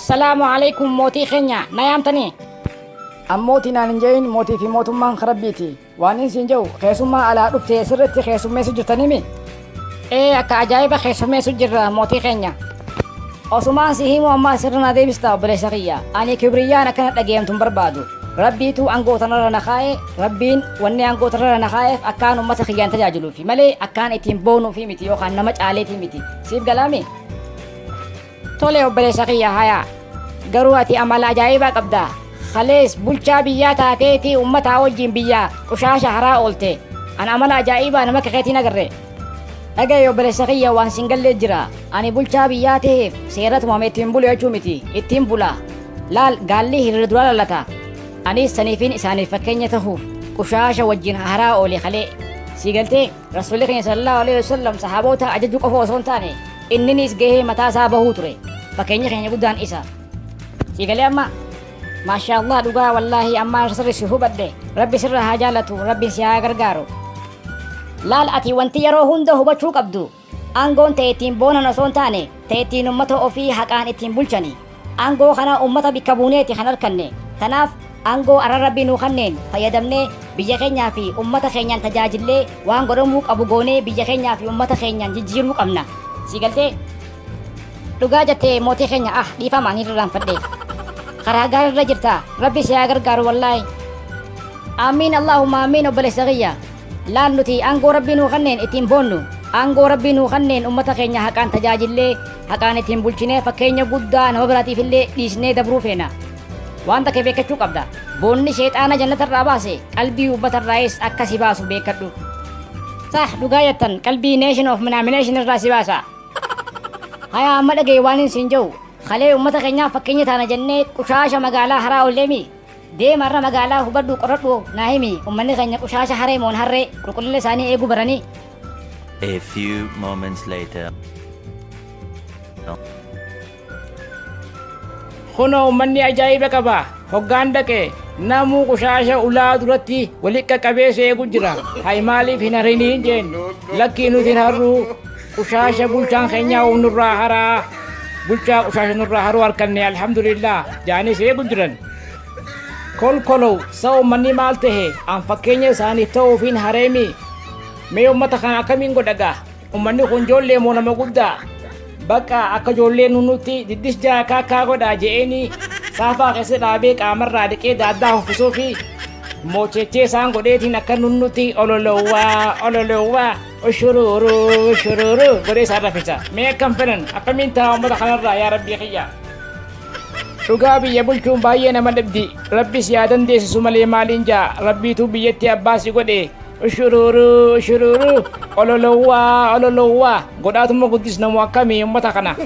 Assalaamu alaikum mootii keenya, na yaamtanii? An mootii naan hin je'in, mootii fi mootummaan ka Rabbiiti. Waan inni siin je'u, keessummaa alaa dhufte sirriitti keessummeessu jirtaniimi? Ee, akka ajaa'iba keessummeessu jirra mootii keenya. Osumaan si himuu ammaa sirra na deebista obboleessa kiyya. Ani kibriyyaan akkana dhageeyamtu hin barbaadu. Rabbiitu aangoo tanarra na kaa'e, Rabbiin wanni aangoo tanarra na kaa'eef akkaan ummata kiyyaan tajaajiluufi malee akkaan ittiin boonuufi miti yookaan nama caaleetii miti. Siif galaami? Tole obboleessa kiyya, haya. Garuu ati amala ajaa'ibaa qabda. Kalees bulchaa biyyaa taateeti ummataa wajjin biyya qushaasha haraa oolte. An amala ajaa'ibaa nama keetiin agarre. Dhagaye obboleessa kiyya, waan sin gallee jira. Ani bulchaa biyyaa ta'eef seera tumame ittiin bulu jechuu miti. Ittiin bula. Laal, gaalli hiriira duraa lalata. Anis saniifin isaaniif fakkeenya tahuuf qushaasha wajjin haraa oole kalee. Sii galtee? Rasuulli keenya sallallahu alaihi wasallam sahaboota ajajuu qofa osoo hin taane inninis gahee mataa isaa bahuu ture. Fakkeenyi keenya guddaan isa. Sii galee amma? Maashaallah, dhugaa wallaahi ammaa sirri si hubadhe. Rabbi sirra haa jaalatu, Rabbi si haa gargaaru. Laal, ati wanti yeroo hunda hubachuu qabdu aangoon ta'e ittiin boonan osoo hin taane ta'e ittiin uummata ofii haqaan ittiin bulchani. Aangoo kana uummata bikka buuneeti kan arkanne. Kanaaf aangoo arra Rabbii nuu kanneen fayyadamnee biyya keenyaa fi uummata keenyaan tajaajillee waan godhamuu qabu goonee biyya keenyaa fi uummata keenyaan jijjiiruu qabna. Sii galtee? Dhugaa jettee mootii keenya, ah, dhiifama, ni irraanfadhe. Karaa gaarii irra jirta. Rabbi si haa gargaaru wallaahi. Amiin, Allahumma amiin obboleessa kiyya. Laal, nuti aangoo Rabbii nuu kanneen ittiin boonnu. Aangoo Rabbii nuu kanneen uummata keenya haqaan tajaajillee haqaan ittiin bulchinee fakkeenya guddaa nama biraatiif illee dhiisnee dabruu feena. Waan takka beekachuu qabda. Boonni sheexaana jannatarraa baase qalbii uummatarraayis akka si baasu beekadhu. Sah, dhugaa jettan, qalbii nation of minaamination irraa si baasa. Haya, amma dhagaye waan hin siin jiru. Kalee uummata keenyaaf fakkeenya taana jennee qushaasha magaalaa haraa olleemi. Deema, irra magaalaa hubadhu, qoradhu, naa himi, uummanni keenya qushaasha haree moon harree qulqullina isaanii eeguu baranii? A few moments later. Kunoo uummanni ajaa'iba qaba. Hoggaan dhaqe namuu qushaasha ulaa duratti walitti qaqqabee eegu jira. Hay, maaliif hin hariniin jeen. Lakkii, nuti hin harruu. Qushaasha bulchaan keenyaa nurraa haraa. Bulchaa qushaasha nurraa haruu harkanne, alhamdulillah jaanis eegu jiran. Kolkolow, sa uummanni maal tahe? An fakkeenya isaaniif ta'uufiin hareemi. Mee uummata kana akkamiin godhagaa? Uummanni kun ijoollee moo nama guddaa? Bakka akka ijoollee nunutti diddis jaa kaakkaa godhaa je'eeni saafaa keessa dhaabee qaamarraa dhiqee daaddaa uffisuu fi moochechee isaan godheetiin akka nunnutti ololowwaa ololowwaa ushururu ushururu godhee isaan rafisa. Mee akkam fedhan, akkamiin ta'a uummata kanarraa, yaa Rabbii kiyya? Dhugaa biyya bulchuun baay'ee nama dhibdi. Rabbis yaa dandeessisu malee maaliin jaa, Rabbiitu biyyatti abbaa si godhe. Ushururu ushururu ololowwaa ololowwaa godhaatuma guddisnamu akkamii uummata kana?